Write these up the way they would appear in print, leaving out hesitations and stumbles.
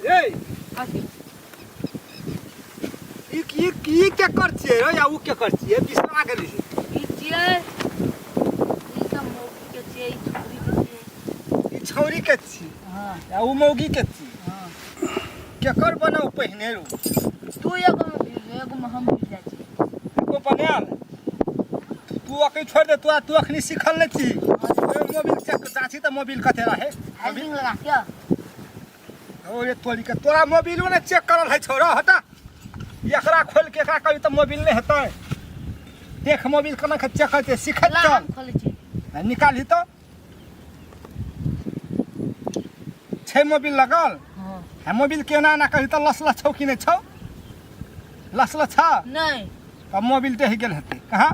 ए ई ई ई के कर छियै रे या उ के कर छियै बिसरा गेली। ई छियै, ई तऽ मौगी के छियै, ई छौरी के छियै। ई छौरी के छी? हाँ। या उ मौगी के छी? हाँ। केकर बनाउ पहिने रू? तू एगो में भीड़, एगो में हम भीड़ जाइ छी। एको बनायल तू अखनी छोड़ दे, तू तू अखनी सिखल नहीं छी। ए, मोबिल चेक जाची त मोबिल कते रहे? हेल्डिंग लगा के। ओरे तोरी के तोरा मोबिलो ने चेक करल है छोरा, हटा एकरा खोल के एकरा कभी त मोबिल नहीं हेतै। देख मोबिल केना के चेक करते सिखत ला, चल। हम खोलै छी। आ, निकालही त छै मोबिल लगल। हाँ। आ मोबिल केना ना कही त लस लस छौ कि नहीं छौ? लस लस छौ? नहीं। तब मोबिल दहि गेल हेतै कहाँ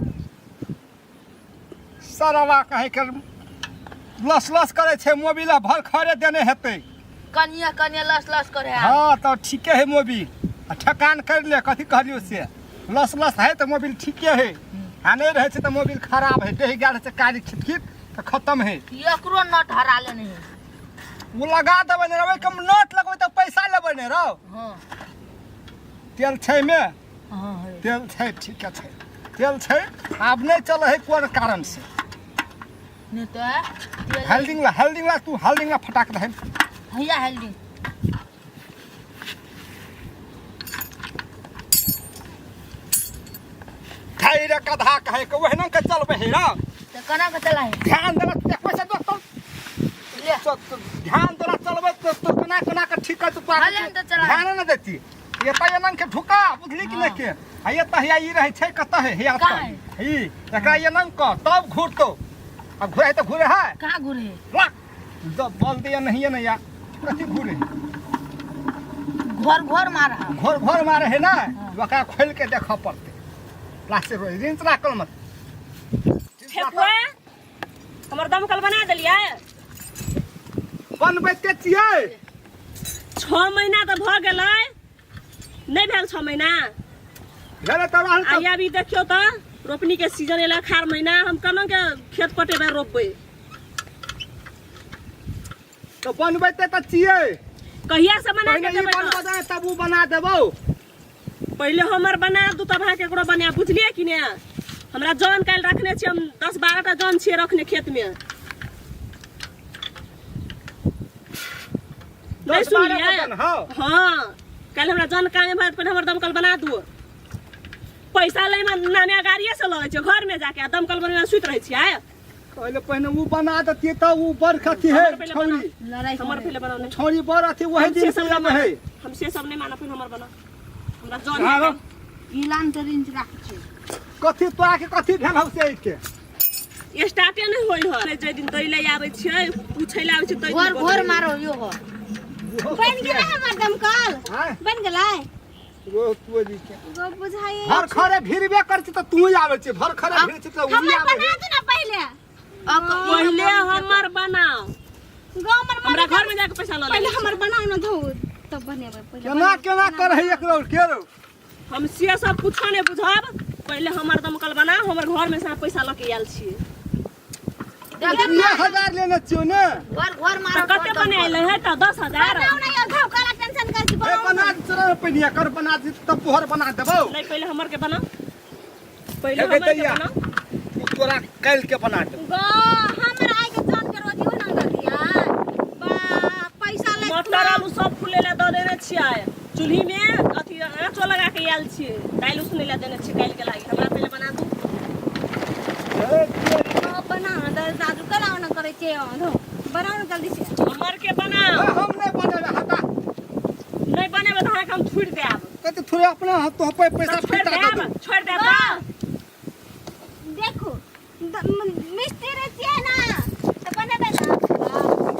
सरवा कहे के लस लस करे छै मोबिल भर खरे देने हेतै। कनिया कनिया लस लस करे है। हाँ तो ठीके है मोबिल आ ठकान कर ले, कथी कहलियो से लस लस है तो मोबिल ठीके है आ नहीं रहे छै तो मोबिल खराब है, दहि गेल छै कारी खिट खिट तो खत्म है। एकरो नट हरा लेने है। वो लगा देबै ने रौ, कम नट लगबै तऽ पैसा लेबै ने रौ। हाँ। तेल छै में? हाँ, है। तेल छै, ठीक छै, तेल छै। आब नहीं चलै है कोन कारण से? नहीं तो तेल हेल्डिंग ला, हेल्डिंग ला, तू हेल्डिंग ला फटाक दे। भैया हेल्डिंग। धैर्य कधा कहे के ओहिना के चलबै है रौ। तऽ केना के चला है? ध्यान देला देखबै से दोस्त। ले। तो ध्यान देला चलबै तो तो केना केना के ठीक है तो तोरा हले हम तऽ चला। ध्यान न देती। ये तऽ एना के ढुका बुझली कि नहीं के? आ ये तऽ हिया ई रहै छै कतऽ है हिया कहाँ तऽ है? ई एकरा एना क तब घुरतौ। आ घुरे तऽ घुरे है। कहाँ घुरे? ला जब बल दिया नहीं है ना या कथी घुरे? घर घर मार है। घर घर मारे है ना? हाँ। ओकरा खोल के देखऽ पड़तै। प्लास्टिक रिंच राखल मत। ठेकुआ हमर दमकल बना देलियै? बनबैते छियै। 6 महीना तऽ भऽ गेलै, नहि भेल 6 महीना? भेलै तऽ रहल आ तऽ अभी देखियौ तऽ रोपनी के सीजन एलै, अखाड़ महीना, हम केना के खेत पटेबै रोपबै? तऽ बनबैते तऽ छियै। कहिया से बना के पहिने ई देबै? बनबऽ तऽ दे तब उ बना देबौ। पहिले हमर बना दू तब अहाँ केकरो बना, बुझलियै कि ने? हमरा जन काल्हि रखने छियै हम, 10-12 टा जन छियै रखने खेतमे। नहीं 10-12 सुनलियै? गो जन, हाँ। हाँ, काल्हि हमरा जन कामे भऽ पहिले हमर दमकल बना दू। पैसा लै मे नामे गाड़िए से लगे छै घर में जाके आ दमकल बनबे सुति रहै छियै। पहिले पहिने उ बना देतियै तऽ उ बड़ अथी है। हमर पहिले छौरी लड़ाई हमर करे। पहिले बनाउ ने। छौरी बड़ अथी वही हम से दिन सब से नहीं है। मानब। हम से सब नहीं मानब, पहिने हमर बनाउ। हमरा जन हाँ, है। हाँ। ई लान तऽ रिंच राख छी। कथी तोरा के कथी भेल हौ से के? स्टार्टे नहीं होल है। जे दिन दै ले आबै छियै, पूछै ले आबै छियै तै दिन घर घर बदलै। मारो यो हो। बन गेलै हमर दमकल? आँय? बन गेलै? ओ तोरी के। गो बुझाइए। भर खरे भिड़बे कर छी तऽ तू आबै छी, भर खरे भिड़ छी तऽ उ हमर आबै। बना दू ना पहिले। पहिले हमर बनाओ। गाँव हमर हमरा घर में जाके पैसा लऽ पहिले लेबै। हमर बनाओ ना धो तब बनेबै पहिले। केना केना कर है एकरो के रौ? हम से सब कुछो नहीं बुझब, पहिले हमर दमकल बना। हमर घर में से अहाँ पैसा लऽ के आयल छियै। 1000 लेने छियौ ने। घर घर मारो। तऽ कते बनेले है तऽ 10,000? बनाओ ना यार, घाव काला टेंशन कर के ए बनाओ। बना दे तोरा पहिने कर बना दे तब तोहर बना देबौ। नहीं, पहिले हमर के बनाओ। पहिले हेगे हमर के दैया। बनाओ। तू तोरा काल्हि के बना देबौ। गो हमर आइ के जान के रोजी हो ना दिया बा पैसा ले। मटर आलू सब फूले ला दऽ देने छियै चूल्ही में, अथी आँचो लगा के आयल छियै, दालि उसने ला देने छियै काल्हि के लागी। हमरा पहिले बना दू। ए, तोरी। ओ बना दे दादू, कला ना करै छै धो बनाओ ना जल्दी से। हमर के बनाओ। ए, हम नहि बनेबै, हटा। नहीं बनेबै तऽ अहाँके हम छोड़ि देब। कते थोड़े अपना हाथ तो पैसा तऽ छोड़ि फिटा दे देब, छोड़ि देब तऽ। देखो मिस्त्री छियै ना तऽ बनेबै ना।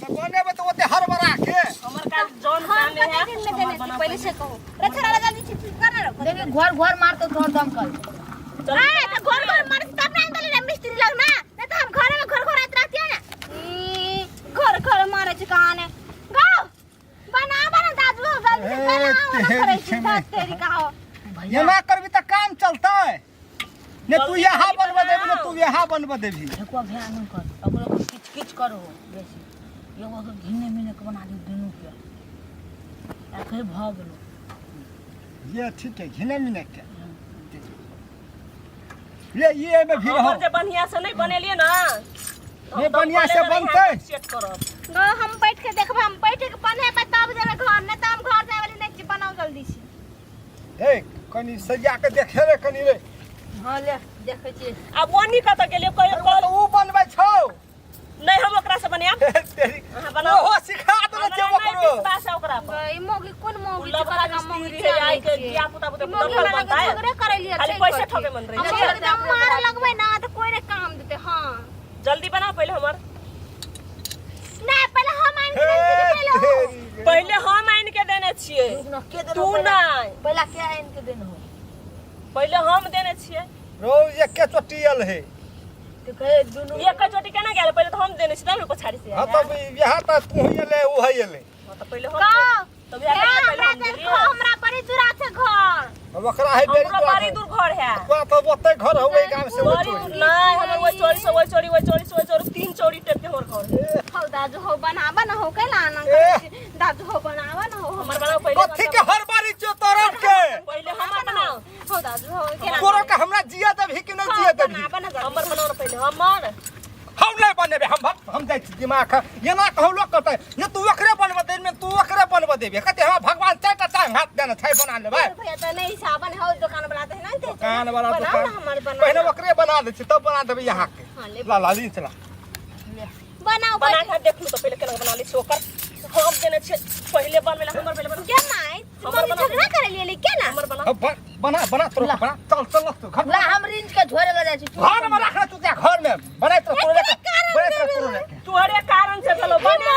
तऽ बनेबै तऽ ओते हड़बड़ा के हमर काल्हि जन हम कामे कते है। दिन में हमर देने छी बनाओ। पहिले से कहू रे छोरा, जल्दी से ठीक कर ना रो। देखी घर घर मारतो तोहर दमकल। हां तऽ घर घर मारे तब ना दले रे मिस्त्री लग ना, नहीं तो हम घर में घर घर आत रहती है ना। ई, घर घर मारे छै कहाने गाओ बना बना दादू जल्दी से ए, बना ना तेरी करै छी के में। तेरी कहो। भैया एना करबी तऽ काम चलतै ने? तू जल्दी यहाँ जल्दी बनबऽ देबी ने? बनाओ। तू यहाँ बनबऽ देबी। ठेकुआ भैया नहीं कर, ओकरो के किच किच करो बेसी। एगो के घिने मिने के बना दी दुनू के। आ कहे भऽ गेलो। ये ठीक है घिने मिने के ये ये में भी रहो। हमर जे बढ़िया से नहीं बनेलिए ना, नहीं बढ़िया से बनतै। सेट करब। गो हम बैठ के देखबै, हम बैठ के बनेबै तब जेबै घर, नहीं तो हम घर जाए वाली नहीं छी। बनाओ जल्दी से। ए कनी सजा के देखे रे कनी रे। हाँ ले देखै छियै। आब ओनी कतऽ गेलियै कहियो? अरे ओ तऽ ऊ बनबै छौ। नहीं, हम ओकरा से बनायब। तेरी अहाँ बनाउ। ओहो सिखा देने हमरा छै नहि ओकरो। विश्वास है ओकरा पर। ई मौगी कोन मौगी उ छै? लफड़ा कतका मौगी मिस्त्री है, आइ के छै? धिया पुता बुते ई मौगी दमकल हमरा लगे बनतै। झगड़े करै लिए खाली छै पैसे कथी। ठके मन रहै हम छै। एकदम मारे लगबै ना तऽ कोई नहीं काम देते। हाँ जल्दी बनाओ पहिले हमर। नहीं, पहले हम आनि के देने छियै कि पहिले हो? तेरी पहिले हम आनि के देने छियै। रुक ना, के देलौ तू पहिला? नहि। पहिला के आनि के देने हो? पहिले हम देने छियै। रोज एके चोटी आयल है। तऽ कहे दुनू एक चोटी केना गेल? पहिले तऽ हम देने छी तब ने पछाड़ी से। हाँ तब यहाँ तक तू ही एले ऊ है एले। हाँ, तऽ पहिले हम का? तब इएह ए, पहिले हमरा हम जे देलियै। घर, हमरा बड़ी दूरा छै घर। अब ओकरा है बेरी। हमरो बड़ी दूर घर है। तोरा तो ओते घर हो गाम से बड़ी ओइ चोरी। दूर नहीं, हमर ओइ चोरी से ओइ चोरी, ओइ चोरी से ओइ चोरी, तीन चोरी टेप के हमर घर है। हौ दाजु हौ, बनाबा न हौ, कैला आना ए। करै छी? दाजु हौ, बनाबा न हौ। हमर बनाओ पहिले। कथी के हर बारी चो तोरन के? पहिले हमर बनाओ। हौ दाजु हौ, केना? तोरो के हमरा जिया देबही कि नहीं जिया देबही? बनाबा न जल्दी। हमर बनाओ ने पहिले हमर। हम नहीं बनेबे। हम जाइ छी दिमाग खा एना कहू लोग करतै ये तू ओकरे बनब दे में, तू ओकरे बनब देबे। कहते हमरा भगवान चारिटा टांग हाथ देने छै, बना लेबै। भैया तऽ नहीं साबन हौ, दुकान वाला तऽ नहीं दे। दुकान वाला बनाओ दुकान ना हमर, बनाओ पहिले ना। ओकरे बना दै छी तब बना देबै यहाँ के। हाँ, ले। ला ला ली चला। बनाओ। बना के देखलू तऽ पहिले केना बना लै छी ओकर। हम देने छियै पहिले बनबै ला, हमर पहिले बनाओ। के माय हमर मम्मी बनाओ। झगड़ा करै लिए के ना? हमर बनाओ। अब बना बना तोरो के बना, चल चल तू घर। ला हम रिंच के झोरे लऽ जाइ छी। घर में रखना तू क्या घर में बनाइत रह तोरे के, बनाइत रह तोरे के। तोहरे कारण से भेलो बने।